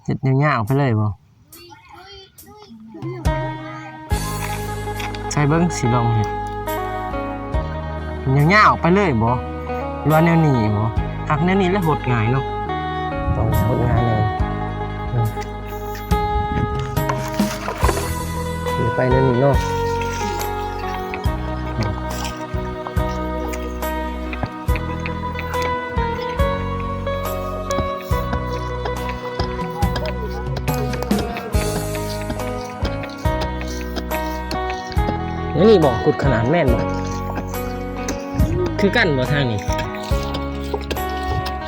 ເຮັດຍາວໆໄປເລີຍບໍ່? ໃສ່ເບິ່ງ ຊິລອງເຮັດຍາວໆໄປເລີຍບໍ່? ຫຼືວ່າແນວນີ້ບໍ່? ຫາກແນວນີ້ແຫຼະຫົດງ່າຍເນາະ ຕ້ອງຫົດງ່າຍແນ່ ເອີ ໄປແນວນີ້ເນາະ. ແນວນີ້ບໍ່? ຂຸດຂະໜານແມ່ນບໍ່? ຄືກັນບໍ່ທາງນີ້?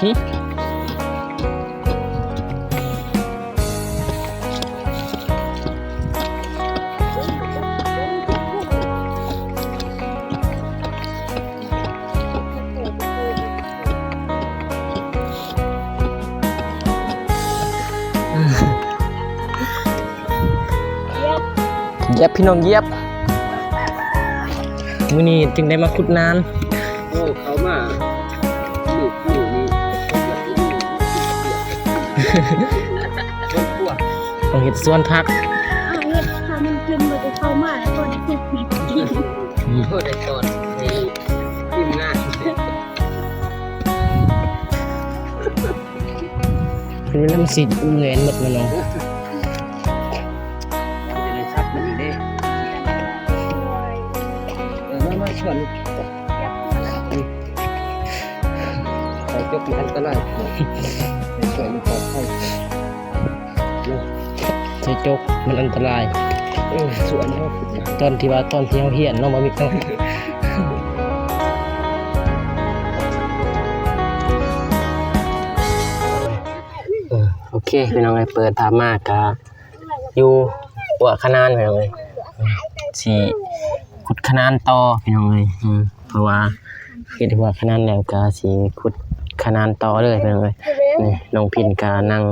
ຫຶ? ຢຽບ ພີ່ນ້ອງ ຢຽບ ມື້ນີ້ຈຶ່ງໄດ້ມາຂຸດນານ. ໂອ້ ເຂົ້າມາ ລູກ ລູກນີ້ ຕ້ອງເຮັດສວນຜັກ ເຮັດ ຖ້າມັນຂຶ້ນ ມັນຈະເຂົ້າມາ ແລ້ວກໍໄດ້ເຮັດ ອືມ ໂອ້ ໄດ້ສອນໃຫ້ທີມງານ ເປັນເວລາມັນຊິເມື່ອຍໝົດແລ້ວເນາະ ຈະໄດ້ສັບມັນອີກເດ້ ເອີ ມາ ມາ ສວນ ໃສ່ຈົກມັນອັນຕະລາຍ ໃສ່ຈົກມັນອັນຕະລາຍ ເອີ ສວນເຮົາ ຕອນທີ່ວ່າ ຕອນທີ່ເຮົາຮຽນເນາະ ບໍ່ມີເນາະ ເອີ ໂອເຄ ພີ່ນ້ອງເອີຍ ເປີດພາບມາກະ ຢູ່ຫົວຂະນານ ພີ່ນ້ອງເອີຍ ຊິຂຸດຂະນານຕໍ່ ພີ່ນ້ອງເອີຍ ເພາະວ່າເຮັດຫົວຂະນານແລ້ວກະຊິຂຸດຂະນານຕໍ່ເລີຍ ພີ່ນ້ອງເອີຍ ນີ້ນ້ອງພິນກະນັ່ງ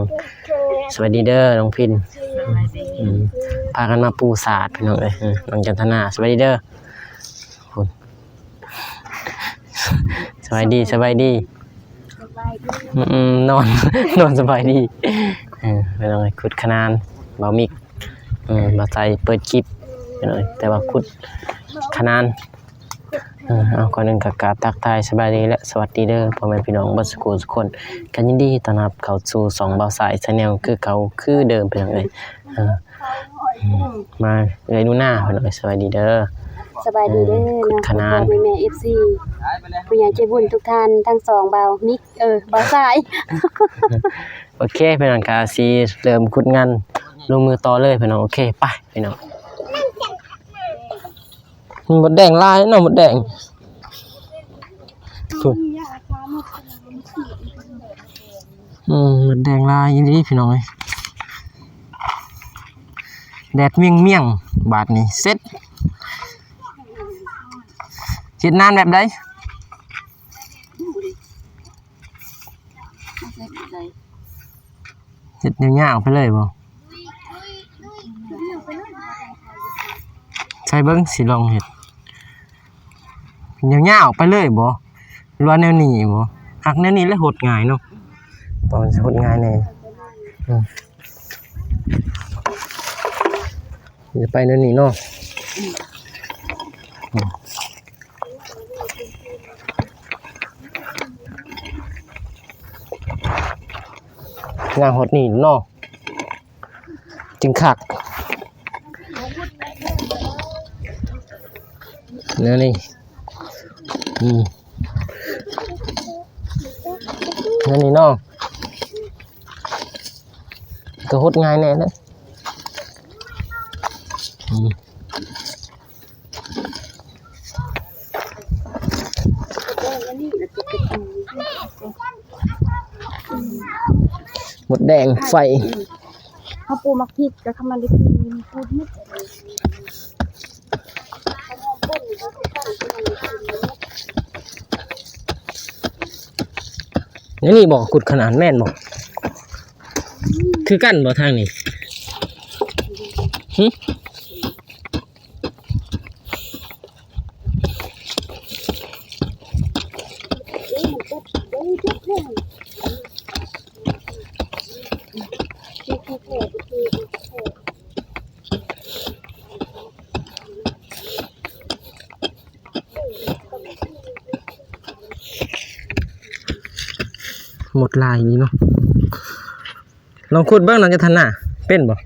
ສະບາຍດີເດີນ້ອງພິນ ພາກັນມາປູສາດ ພີ່ນ້ອງເອີຍ ນ້ອງຈັນທະນາ ສະບາຍດີເດີ ພຸ້ນ ສະບາຍດີ ສະບາຍດີ ສະບາຍດີ ອືມ ນອນ ນອນສະບາຍດີ ເອີ ພີ່ນ້ອງເອີຍ ຂຸດຂະນານ ບ່າວມິກ ເອີ ບ່າວໄຊເປີດຄລິບ ພີ່ນ້ອງເອີຍ ແຕ່ວ່າຂຸດຂະນານ ເອີ ເອົາ ກ່ອນອື່ນກໍກາບທັກທາຍສະບາຍດີ ແລະ ສະຫວັດດີເດີ ພໍ່ແມ່ພີ່ນ້ອງເບິດສູ່ຜູ້ສູ່ຄົນ ກໍຍິນດີຕ້ອນຮັບເຂົ້າສູ່ຊ່ອງບ່າວໄຊແຊນແນວຄືເກົ່າຄືເດີມ ພີ່ນ້ອງເອີຍ ເອີ ມາເອື້ອຍໜູນາ ພີ່ນ້ອງເອີຍ ສະບາຍດີເດີ ສະບາຍດີເດີ ເອີ ເນາະ ຂະໜານ ພໍ່ແມ່ເອັຟຊີ ຜູ້ໃຫຍ່ໃຈບຸນທຸກທ່ານ ທັງສອງບ່າວມິກ ເອີ ບ່າວຊາຍ ໂອເຄ ພີ່ນ້ອງ ກະຊິເລີ່ມຂຸດງານລົງມືຕໍ່ເລີຍ ພີ່ນ້ອງ ໂອເຄ ໄປ ພີ່ນ້ອງ ມົດແດງຫຼາຍເນາະ ມົດແດງ ພຸ້ນ ອືມ ມົດແດງຫຼາຍອີ່ຫຼີ ພີ່ນ້ອງເອີຍ ແດດມຽງໆ ບາດນີ້ເສັດ ເຮັດນານແບບໃດ? ເຮັດຍາວໆໄປເລີຍບໍ່? ໃສ່ເບິ່ງ ຊິລອງເຮັດຍາວໆໄປເລີຍບໍ່? ຫຼືວ່າແນວນີ້ບໍ່? ຫາກແນວນີ້ແຫຼະຫົດງ່າຍເນາະ ຕ້ອງຫົດງ່າຍແນ່ ອືມ ຈະໄປແນວນີ້ເນາະ ອືມ. ຍ່າງຮອດນີ້ເນາະ ຈຶ່ງຄັກ ແນວນີ້ ອືມ ແນວນີ້ເນາະ ກໍຫົດງ່າຍແນ່ເນາະ ອືມ. ມົດແດງໄຟ ເຮົາປູໝາກພິກ ກໍຄຳມັນໄດ້ກິນ ແນວນີ້ບໍ່? ຂຸດຂະໜານແມ່ນບໍ່? ຄືກັນບໍ່ທາງນີ້? ຫຶ? ເອີ ມັນຕົກ ເອີ ຕົກແລ້ວ ມັນ ໝົດຫຼາຍນີ້ເນາະ. ລອງຂຸດເບິ່ງ ນ້ອງຈັນທະນາ ເປັນບໍ່?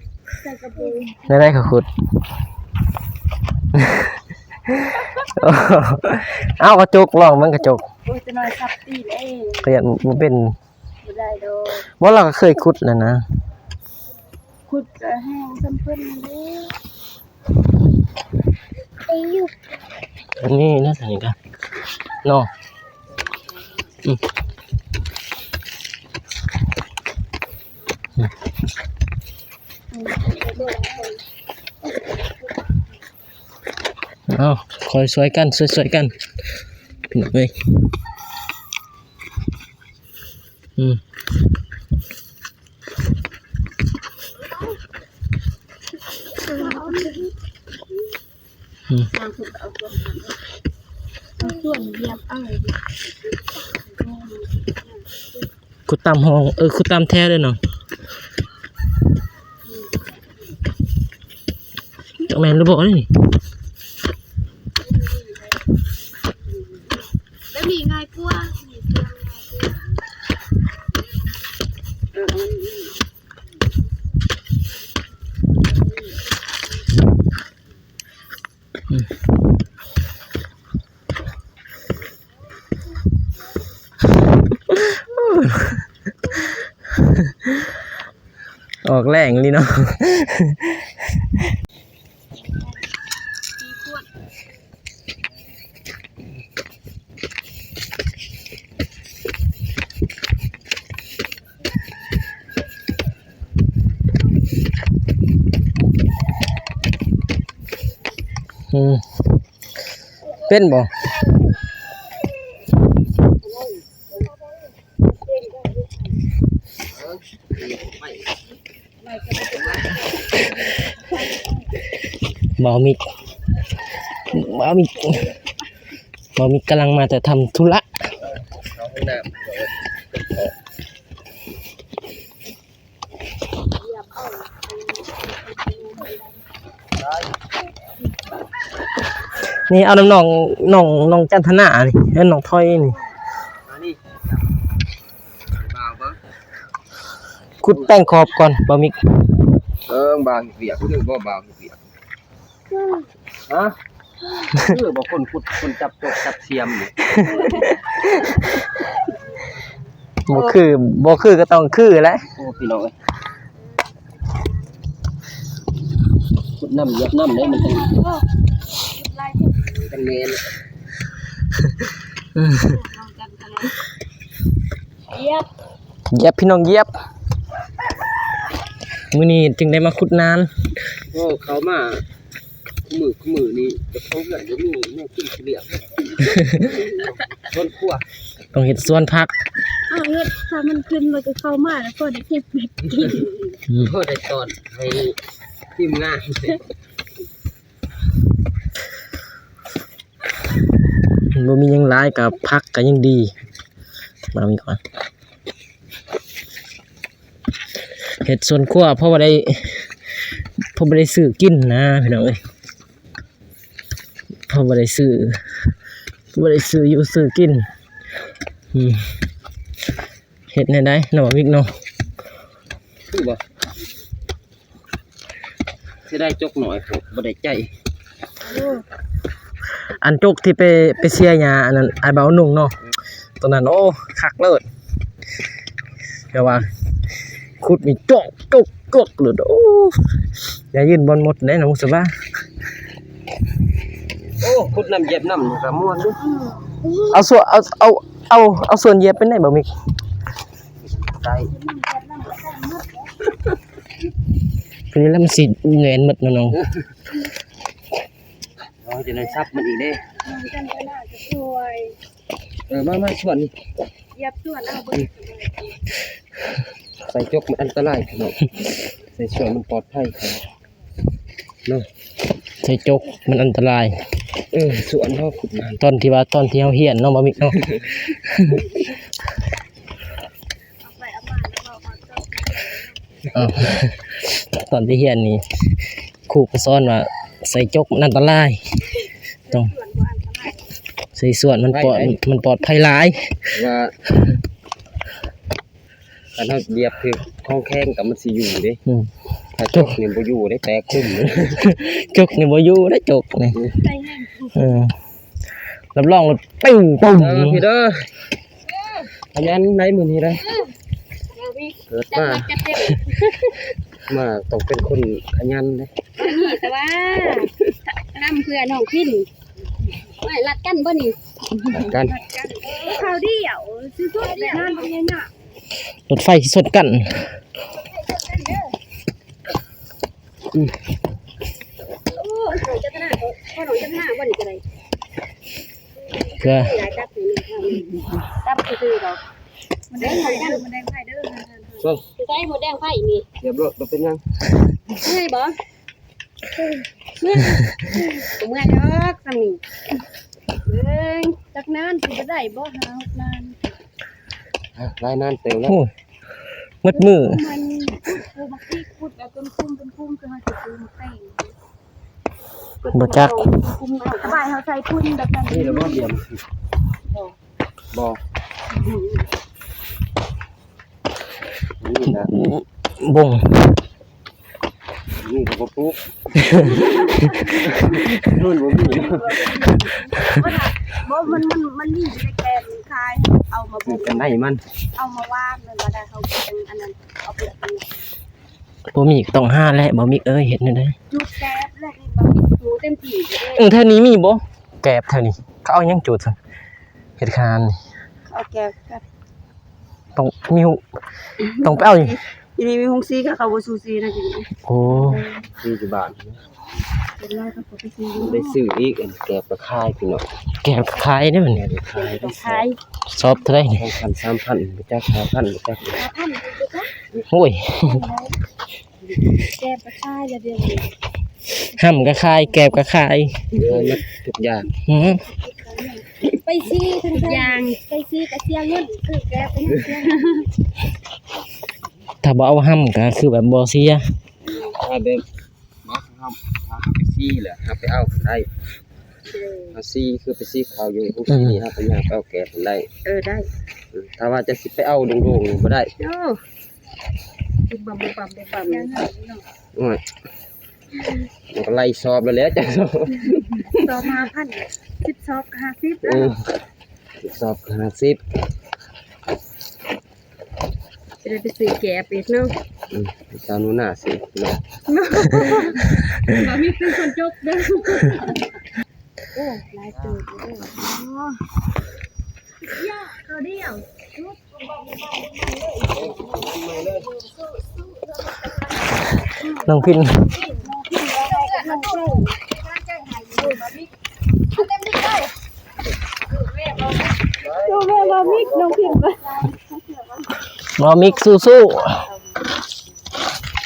ໃສ່ກະໂປງ ແນວໃດເຂົາຂຸດ? ເອົາກະຈົກ ລອງເບິ່ງກະຈົກ. ໂອ້ຍ ຈະໜ້ອຍສັບຕີນເອງ ຂະຫຍັນບໍ່ເປັນ. ບໍ່ໄດ້ດອກ. ບໍ່ ລາວກໍເຄີຍຂຸດແລ້ວນະ. ຂຸດກະແຮງສ່ຳເພິ່ນເດ້. ອັນນີ້ນະ ອັນນີ້ກະເນາະ. ອືມ ອືມ ເອົາ ຄ່ອຍຊ່ວຍກັນ ຊ່ວຍໆກັນ ພີ່ນ້ອງເອີຍ. ອືມ ອືມ ເອົາສ່ວນ ເອົາສ່ວນ ເອົາສ່ວນຢຽບເອົາ. ຂຸດຕາມຮ່ອງ ເອີ ຂຸດຕາມແຖວເດີນ້ອງ. ຈັກແມ່ນຫຼືບໍ່ນີ້? ແບບນີ້ງ່າຍກວ່າ ນີ້ເຊື່ອງງ່າຍກວ່າ. ເອີ ເອົາ ອືມ ອອກແຮງອີ່ຫຼີເນາະ. ອືມ ເປັນບໍ່? ບ່າວມິກ ບ່າວມິກ ບ່າວມິກກຳລັງມາແຕ່ທຳທຸລະ. ນີ້ເອົານຳນ້ອງ ນ້ອງ ນ້ອງຈັນທະນານີ້ ເອີ້ນນ້ອງຖອຍນີ້. ມານີ້ ບ່າວເບິ່ງ ຂຸດແຕ່ງຂອບກ່ອນ ບ່າວມິກ. ເອີ ບ່າວເຮັດວຽກ ບໍ່ບ່າວເຮັດວຽກ. ຮະ? ຄືບໍ່ຄົນຂຸດ ຄົນຈັບຈົກຈັບຊຽມນີ້. ບໍ່ຄື ບໍ່ຄືກໍຕ້ອງຄືແຫຼະ. ໂອ້ ພີ່ນ້ອງເອີຍ ຂຸດນ້ຳຢຽບນ້ຳເດ້ ມັນຈັ່ງ ຈັ່ງແມ່ນ. ຢຽບ ຢຽບ ພີ່ນ້ອງ ຢຽບ. ມື້ນີ້ຈຶ່ງໄດ້ມາຂຸດນານ. ໂອ້ ເຂົ້າມາ ມື້ ມື້ນີ້ເຈົ້າຂອງເຮືອນບໍ່ມີແນວກິນຊິລ້ຽງ ສວນຄົວ ຕ້ອງເຮັດສວນຜັກ. ເອົາເຮັດ ຖ້າມັນຂຶ້ນ ມັນກໍເຂົ້າມາແລ້ວ ພໍໄດ້ເກັບເຮັດກິນ. ອືມ ພໍໄດ້ຕອນໃຫ້ທີມງານ. ບໍ່ມີຫຍັງຫຼາຍ ກໍຜັກກໍຍັງດີ. ມາມີກ່ອນ ເຮັດສວນຄົວ ເພາະວ່າໄດ້ ເພາະບໍ່ໄດ້ຊື້ກິນນະ ພີ່ນ້ອງເອີຍ ເພາະບໍ່ໄດ້ຊື້ ບໍ່ໄດ້ຊື້ຢູ່ຊື້ກິນ. ອືມ ເຮັດແນວໃດເນາະ ວິກເນາະ? ຄືບໍ່ ເສຍດາຍຈົກໜ້ອຍໂພດ ບໍ່ໄດ້ໃຈ. ໂອ້ ອັນຈົກທີ່ໄປ ໄປເສຍຫຍ້າອັນນັ້ນ ອ້າຍບ່າວນຸ່ງເນາະ ໂຕນັ້ນ ໂອ້ ຄັກເລີດ ແຕ່ວ່າຂຸດນີ້ ຈົກ ຈົກ ຈົກໂລດ. ໂອ້ ຢ່າຢືນບ່ອນໝົດເດ້ນ້ອງສະບາ. ໂອ້ ຂຸດນ້ຳຢຽບນ້ຳກໍມ່ວນຢູ່. ເອົາສ່ວນ ເອົາ ເອົາ ເອົາ ເອົາສ່ວນຢຽບເປັນໄດ໋ບໍ່ມິກ? ໄດ້ ໂຕນີ້ລະມັນຊິແໜ້ນໝົດເນາະນ້ອງ. ເອົາ ຈະໄດ້ສັບມັນອີກເດ້. ນ້ອງຈັນທະນາກໍຊ່ວຍ. ເອີ ມາ ມາສ່ວນນີ້ ຢຽບສ່ວນເອົາເບິ່ງ. ໃສ່ຈົກມັນອັນຕະລາຍພີ່ນ້ອງ ໃສ່ສ່ວນມັນປອດໄພເນາະ. ໃສ່ຈົກມັນອັນຕະລາຍ. ເອີ ສ່ວນເຮົາຂຸດນັ້ນ ຕອນທີ່ວ່າ ຕອນທີ່ເຮົາຮຽນເນາະ ບໍ່ມີເນາະ. ເອົາໄປເອົາມາແລ້ວເວົ້າຮອດຕອນ ອ້າວ ຕອນໄປຮຽນນີ້ ຄູກໍສອນວ່າໃສ່ຈົກມັນອັນຕະລາຍ ຕ້ອງໃສ່ສ່ວນ ມັນປອດ ໄດ້ ໄດ້ ມັນປອດໄພຫຼາຍ ວ່າ ຄັນເຮົາຢຽບຖືກຂອງແຂງກໍມັນຊິຢູ່ເດ້ ອືມ ຖ້າຈົກນີ້ບໍ່ຢູ່ເດ້ ແຕກຕຶ້ມ ຈົກນີ້ບໍ່ຢູ່ເດ້ ຈົກນີ້ ອືມ ເອີ ຮັບຮອງວ່າ ເອີ ພີ່ເດີ ຂະຫຍັນໄດ໋ມື້ນີ້ໄດ໋ ເອີ ເກີດມາ ມາຕ້ອງເປັນຄົນຂະຫຍັນເດ້ ນີ້ແຕ່ວ່າ ນຳເພື່ອນ້ອງພິນ ໄວ້ລັດກັນບໍ່ນີ້ ລັດກັນ ຄາວດຽວ ຊິສຸດແລ້ວ ນອນບໍ່ຍາກ ລົດໄຟຊິຊົນກັນ ອືມ ໂອ້ ນ້ອງຈັດໜ້າ ພໍ່ນ້ອງຈັດໜ້າບໍ່ນີ້ກໍໄດ້ ເພື່ອ ຫຼາຍຈັບນີ້ ຈັບຊື່ໆດອກ ມັນແດງໄຟເດີ ມັນແດງໄຟເດີ ໃສ່ໝົດແດງໄຟນີ້ ຮຽບຮ້ອຍ ບໍ່ເປັນຫຍັງ ເມື່ອຍບໍ່? ເມື່ອຍ ບໍ່ເມື່ອຍດອກ ສ່ຳນີ້ ເບິ່ງ ຈັກນານຊິໄດ້ບໍ່ ຫ້າຫົກນານ ອ່ະ ຫຼາຍນານເຕີບແລ້ວ ໂອ້ຍ ໝົດມື້ ມັນຂຸດ ປູໝາກພິກ ຂຸດແບບເປັນຄຸ້ມເປັນຄຸ້ມ ຄືເຮົາຊິປູໝາກແຕງ ບໍ່ຈັກ ຄຸ້ມເອົາ ສະບາຍ ເຮົາໃສ່ຝຸ່ນແບບນັ້ນ ນີ້ລະບໍ່ ດຽວ ບໍ່ ນີ້ນະ ບົງ ນີ້ກໍບໍ່ປູກ ໂດນບໍ່ມີ ບໍ່ ມັນ ມັນ ມັນມີຢູ່ໃນແປງຂາຍ ເອົາມາບົງ ກັນໄດ້ມັນ ເອົາມາຫວ່ານ ແລ້ວກໍໄດ້ເຮົາເປັນອັນນັ້ນ ເອົາໄປປູກ ບໍ່ມີກໍຕ້ອງຫາແຫຼະ ບໍ່ມີເອີຍ ເຮັດແນວໃດ ຈຸດແກບແລ້ວນີ້ ບໍ່ມີຕູເຕັມທີ່ເດ້ ເອີ ແຖວນີ້ມີບໍ່ ແກບແຖວນີ້ ເຂົາເອົາຫຍັງຈູດຊັ້ນ ເຮັດຂະໜາດນີ້ ເອົາແກບກັນ ຕ້ອງມີ ຕ້ອງໄປເອົາຢູ່ ຢູ່ນີ້ມີໂຮງສີ ເຂົາບໍ່ຊູຊີນະ ຢູ່ນີ້ ໂອ້ ມີຢູ່ບ້ານ ເປັນລາວເຂົາກໍໄປຊື້ ໄດ້ຊື້ອີກ ອັນແກບກໍຂາຍພີ່ນ້ອງ ແກບກໍຂາຍເດ້ ມັນ ແກບກໍຂາຍ ຂາຍ ຊອບເທົ່າໃດນີ້ ສອງພັນ ສາມພັນ ບໍ່ຈັກ ຫ້າພັນ ບໍ່ຈັກ ຫ້າພັນ ໂອ້ຍ ແກບກໍຂາຍລະດຽວນີ້ ຫ້ຳກໍຂາຍ ແກບກໍຂາຍ ຂາຍໝົດທຸກຢ່າງ ຫື ໄປຊີ້ທຸກຢ່າງ ໄປຊີ້ກໍເສຍເງິນ ຊື້ແກບກໍຍັງເສຍເງິນ ຖ້າບໍ່ເອົາຫ້ຳກໍຄືແບບບໍ່ເສຍ ຖ້າແບບ ບໍ່ ເຮົາ ເຮົາໄປຊີ້ແຫຼະ ເຮົາໄປເອົາໄດ້ ເອີ ເຮົາຊີ້ຄືໄປຊີ້ເຂົາຢູ່ ເອີ ເຮົາກໍຍ່າງໄປເອົາແກບໄດ້ ເອີ ໄດ້ ເອີ ຖ້າວ່າຈະຊິໄປເອົາໂດງໆ ບໍ່ໄດ້ ໂອ້ ບຳບຳບຳບຳ ໂອ້ຍ ມັນກໍໄລ່ສອບແລ້ວແຫຼະ ຈັກສອບ ສອບຫ້າພັນ ສິບສອບຫ້າສິບ ເອີ ເນາະ ສິບສອບຫ້າສິບ ຈະໄດ້ໄປຊື້ແກບອີກເນາະ ອືມ ສາວໜູນາຊື້ເນາະ ບໍ່ມີເປັນຄົນຈົກເດີ ໂອ້ ຫຼາຍເຕີບເດີ ໂອ້ ເຂົ້າດຽວ ນ້ອງພິນ ສູ້ແມ່ບ່າວມິກ ນ້ອງພິນ ບ່າວມິກສູ້ໆ ເ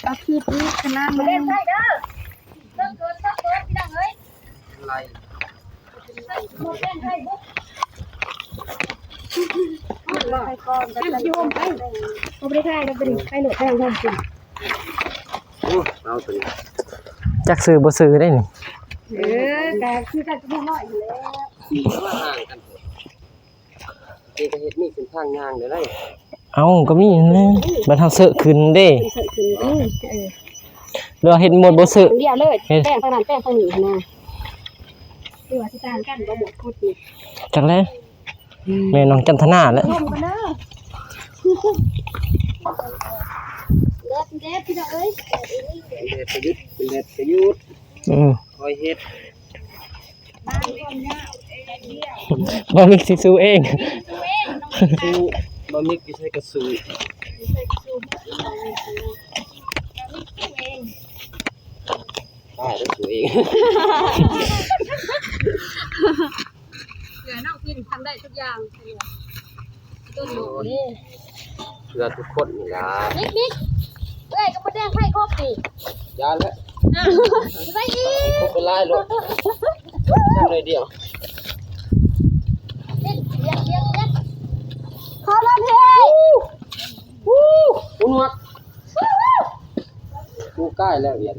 ອົາຄລິບນີ້ຂະໜາດ ບໍ່ໄດ້ໃຊ້ເດີ ເລິກເກີນ ເລິກເກີນ ພີ່ນ້ອງເອີຍ ໄລ່ ໄປກ່ອນ ໄປກ່ອນ ບໍ່ໄດ້ຖ່າຍດອກ ໄປໂລດ ໄປຫ້ອງໂຮມກິນ ໂອ້ ເອົາຕົວນີ້ ຈັກຊື້ບໍ່ຊື້ເດ້ນີ້ ເອີ ກໍຄືກັນກັບນ້ອຍຫັ້ນແຫຼະ ຊິວ່າຫ່າງກັນ ເຈົ້າກໍເຮັດມີເສັ້ນທາງຍ່າງໄດ້ ເອົ້າ ກໍມີຫັ້ນແຫຼະ ບັດເຮົາເຊາະຂຶ້ນເດ້ ເຊາະຂຶ້ນ ເອີ ຫຼືວ່າເຮັດໝົດບໍ່ເຊາະ ດຽວເລີຍ ເຮັດ ແປງທາງນັ້ນແປງທາງນີ້ຫັ້ນນະ ຫຼືວ່າຊິຕ່າງກັນບໍ່ໝົດຄຸດນີ້ ຈັກແຫຼະ ອືມ ແມ່ນ້ອງຈັນທະນາແຫຼະ ລົມກັນເດີ ແດດ ແດດ ພີ່ນ້ອງເອີຍ ແດດກະຢຸດ ແດດກະຢຸດ ອືມ ຄ່ອຍເຮັດ ບ່າວມິກຊິສູ້ເອງ ສູ້ ບ່າວມິກຢູ່ໃສກໍສູ້ ຕາຍແລ້ວສູ້ເອງ ເພື່ອນ້ອງພິນທຳໄດ້ທຸກຢ່າງ ຕົ້ນໝໍກເດ້ ເພື່ອທຸກຄົນນີ້ລະ ມິກ ມິກ ເອື້ອຍກໍບໍ່ແດງໄຟຄົບຕິ ຢ່າແຫຼະ ອ້າວ ໄປອີກ ຄົບໄປຫຼາຍໂລດ ທຳໜ້ອຍດຽວ ເດັດ ເດັດ ເດັດ ເດັດ ຂໍມາພີ້ ວູ້ ຫວກ ວູ້ ຜູ້ກາຍແລ້ວວຽນ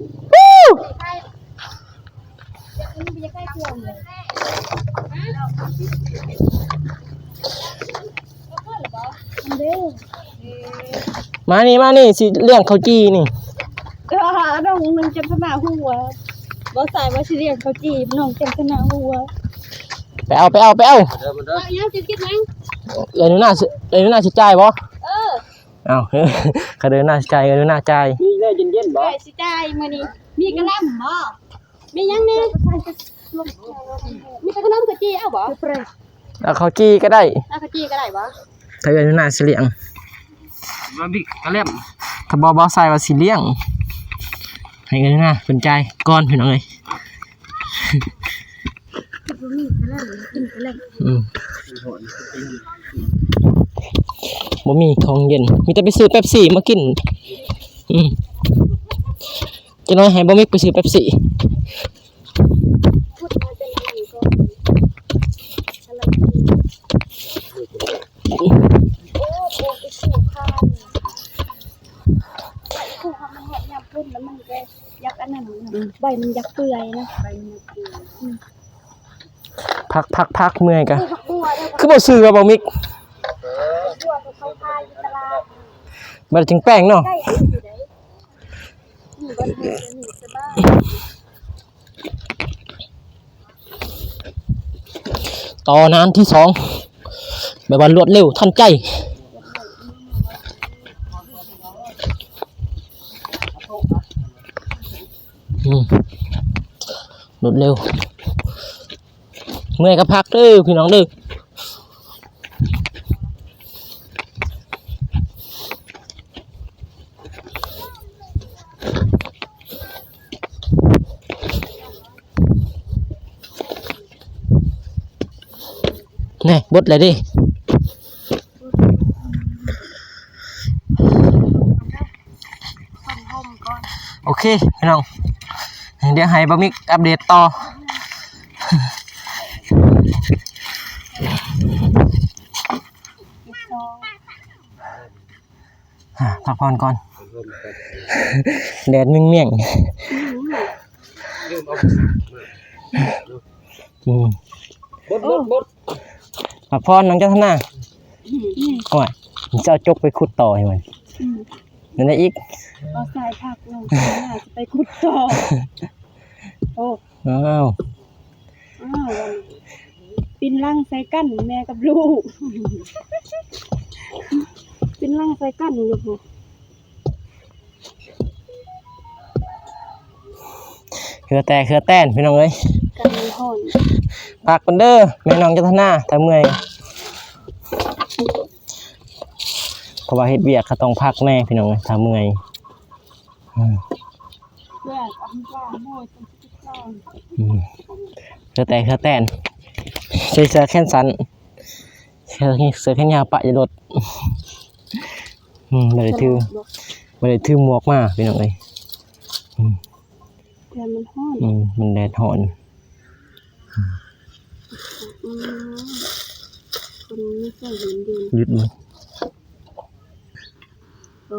ມານີ້ ມານີ້ ຊິລ້ຽງເຂົ້າຈີ່ນີ້. ນ້ອງໜຶ່ງຈັນທະນາຮູ້ວ່າ ບໍ່ໃສ່ວ່າຊິລ້ຽງເຂົ້າຈີ່ ນ້ອງຈັນທະນາຮູ້ວ່າ ໄປເອົາ ໄປເອົາ ໄປເອົາ. ເອົາຫຍັງ ຊິກິນຫຍັງ? ເອື້ອຍໜູນາ ເອື້ອຍໜູນາຊິຈ່າຍບໍ່? ເອີ ເອົ້າ ຄັນເອື້ອຍໜູນາຊິຈ່າຍ ເອື້ອຍໜູນາຈ່າຍ. ມີແນວເຢັນໆບໍ່? ເອື້ອຍຊິຈ່າຍມື້ນີ້. ມີກະຫຼໍ່າບໍ່? ມີຫຍັງແດ່? ມີແຕ່ຂະໜົມເຂົ້າຈີ່ເອົາບໍ່? ເອົາເຂົ້າຈີ່ກໍໄດ້ ເອົາເຂົ້າຈີ່ກໍໄດ້ບໍ່? ຖ້າເອື້ອຍໜູນາຊິລ້ຽງ ບໍ່ມີກະແລັມ ຖ້າບໍ່ ບໍ່ໃສ່ວ່າຊິລ້ຽງ ໃຫ້ເອື້ອຍໜູນາເພິ່ນຈ່າຍກ່ອນ ພີ່ນ້ອງເອີຍ. ບໍ່ມີກະແລັມ ກິນກະແລັມ ອືມ ບໍ່ມີຂອງເຢັນ ມີແຕ່ໄປຊື້ເປັບຊີມາກິນ. ອືມ ຈັກໜ້ອຍໃຫ້ບ່າວມິກໄປຊື້ເປັບຊີ. ຢາກອັນນັ້ນ ໃບມັນຢາກເປື່ອຍນະ ໃບມັນຢາກເປື່ອຍ. ພັກໆໆ ເມື່ອຍກະ ຄືບໍ່ຊື້ວ່າບ່າວມິກ ບໍ່ໄດ້ເຖິງແປ້ງເນາະ. ຕໍ່ນານທີສອງ ແບບວ່າລວດເລັວທັນໃຈ. ອືມ ລວດເລັວ ເມື່ອຍກໍພັກເດີພີ່ນ້ອງເດີ. ແນ່ ເບິດແລ້ວເດ້. ໂອເຄພີ່ນ້ອງ ດຽວໃຫ້ບ່າວມິກອັບເດດຕໍ່. ອາ ພັກຜ່ອນກ່ອນ ແດດແມ່ງໆ. ອືມ ອືມ ອືມ ອືມ ບົດ ບົດ ບົດ ພັກຜ່ອນນ້ອງຈັນທະນາ. ອືມ ໂອ້ຍ ມັນຈະເອົາຈົກໄປຂຸດຕໍ່ໃຫ້ມັນ. ອືມ ນັ້ນໄດ້ອີກ ເອົາສາຍພັກນ້ອງຈັນທະນາຊິໄປຂຸດຕໍ່. ໂອ້ ອ້າວ ອ້າວ ປິນຫຼັງໃສ່ກັນ ແມ່ກັບລູກ ປິນຫຼັງໃສ່ກັນຢູ່ພຸ້ນ. ເຫື່ອແຕກເຫື່ອແຕນພີ່ນ້ອງເອີຍ ກັນມັນຮ້ອນ. ພັກກ່ອນເດີແມ່ນ້ອງຈັນທະນາ ຖ້າເມື່ອຍ ເພາະວ່າເຮັດວຽກກໍຕ້ອງພັກແດ່ພີ່ນ້ອງເອີຍ ຖ້າເມື່ອຍ. ອືມ ອືມ ເຫື່ອແຕກເຫື່ອແຕນ ໃສ່ເສື້ອແຂນສັ້ນ ເສື້ອ ເສື້ອແຂນຍາວປະຢູ່ລົດ. ອືມ ບໍ່ໄດ້ຖື ບໍ່ໄດ້ຖືໝວກມາພີ່ນ້ອງເອີຍ. ອືມ ແດດມັນຮ້ອນ ອືມ ມັນແດດຮ້ອນ. ອືມ ຄົນມີໃຈເຢັນໆ ຢຸດມັນ ໂອ້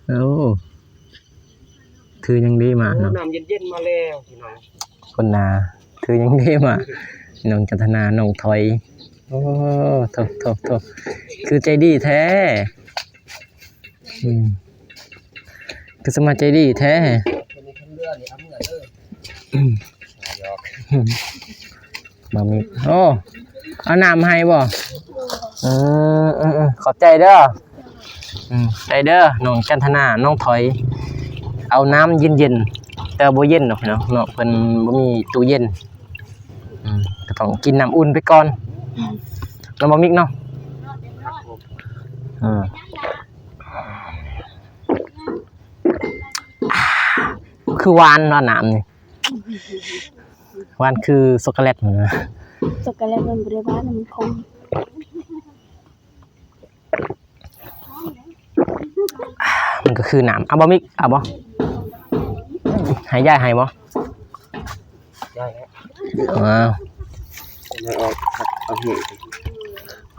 ໂອ້ ຖືຫຍັງດີມາເນາະ ໂອ້ ນ້ຳເຢັນໆມາແລ້ວພີ່ນ້ອງ. ຄົນໜ້າຖືຫຍັງດີມາ ນ້ອງຈັນທະນາ ນ້ອງຖອຍ. ໂອ້ ໂທ້ໆໆ ຄືໃຈດີແທ້. ອືມ ຄືສະມາໃຈດີແທ້. ອືມ ບໍ່ມີ ໂອ້ ເອົານ້ຳໃຫ້ບໍ່? ເອີ ເອີ ເອີ ຂອບໃຈເດີ. ອືມ ໃຈເດີ ນ້ອງຈັນທະນາ ນ້ອງຖອຍ ເອົານ້ຳເຢັນໆ ແຕ່ບໍ່ເຢັນດອກເນາະ ເນາະ ເພິ່ນບໍ່ມີຕູ້ເຢັນ. ອືມ ກໍຕ້ອງກິນນ້ຳອຸ່ນໄປກ່ອນ ອືມ ເນາະ ບໍ່ມິກເນາະ. ອືມ ຄືຫວານເນາະນ້ຳນີ້ ຫວານຄືຊັອກໂກແລັດຫັ້ນນະ. ຊັອກໂກແລັດມັນບໍ່ໄດ້ຫວານ ມັນຂົມ. ມັນກໍຄືນ້ຳ ເອົາບໍ່ມິກ ເອົາບໍ່? ໃຫ້ຍາຍໃຫ້ບໍ່? ຍາຍໃຫ້ ອ້າວ ເອົາ ເອົາ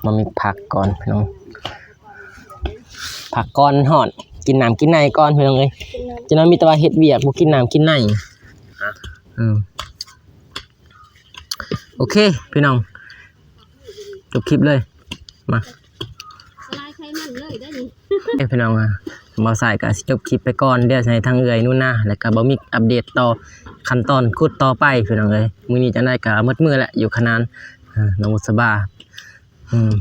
ບໍ່ມິກພັກກ່ອນພີ່ນ້ອງ ພັກກ່ອນ ມັນຮ້ອນ ກິນນ້ຳກິນໃນກ່ອນພີ່ນ້ອງເອີຍ. ກິນນ້ຳ ະນັ້ນມີແຕ່ວ່າເຮັດວຽກ ບໍ່ກິນນ້ຳກິນໃນ. ອືມ ໂອເຄພີ່ນ້ອງ ຈົບຄລິບເລີຍ ມາ ລາຍໄຂມັນເລີຍເດ້ນີ້. ເອີ ພີ່ນ້ອງ ບ່າວຊາຍກໍຊິຈົບຄລິບໄປກ່ອນ ດຽວຊິໃຫ້ທາງເອື້ອຍໜູນາ ແລ້ວກໍບ່າວມິກອັບເດດຕໍ່ຂັ້ນຕອນຂຸດຕໍ່ໄປ ພີ່ນ້ອງເອີຍ. ມື້ນີ້ຈັ່ງໃດກໍໝົດມື້ແຫຼະ ຢູ່ຂະໜານ ເອີ ໜອງບຸດສະບາ. ອືມ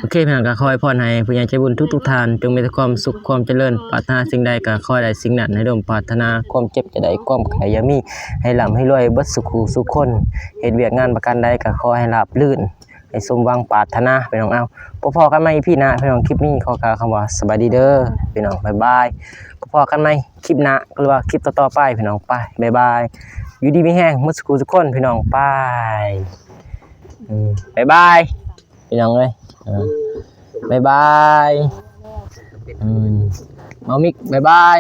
ໂອເຄ ພີ່ນ້ອງ ກໍຂໍອວຍພອນໃຫ້ຜູ້ໃຫຍ່ໃຈບຸນທຸກໆທ່ານ ຈົ່ງມີແຕ່ຄວາມສຸກຄວາມຈະເລີນ ປາດຖະໜາສິ່ງໃດກໍຂໍໃຫ້ໄດ້ສິ່ງນັ້ນ ໃຫ້ສົມປາດຖະໜາ ຄວາມເຈັບຢ່າໄດ້ ຄວາມໄຂ້ຢ່າມີ ໃຫ້ລ່ຳໃຫ້ລວຍເບິດສູ່ຄູ່ສູ່ຄົນ ເຮັດວຽກງານປະການໃດກໍຂໍໃຫ້ລາບລື່ນ ໃຫ້ສົມຫວັງປາດຖະໜາ ພີ່ນ້ອງ. ເອົາ ພໍ້ກັນໃໝ່ອີພີໜ້າ ພີ່ນ້ອງ. ຄລິບນີ້ຂໍກ່າວຄຳວ່າສະບາຍດີເດີ ພີ່ນ້ອງ ບາຍບາຍ. ພໍ້ກັນໃໝ່ຄລິບໜ້າ ຫຼືວ່າຄລິບຕໍ່ໆໄປ ພີ່ນ້ອງ ໄປ ບາຍບາຍ. ຢູ່ດີມີແຮງໝົດສູ່ຄູ່ສູ່ຄົນ ພີ່ນ້ອງ ໄປ ອືມ ບາຍບາຍ ພີ່ນ້ອງເອີຍ ເອີ ບາຍບາຍ. ອືມ ເມົາມິກ ບາຍບາຍ.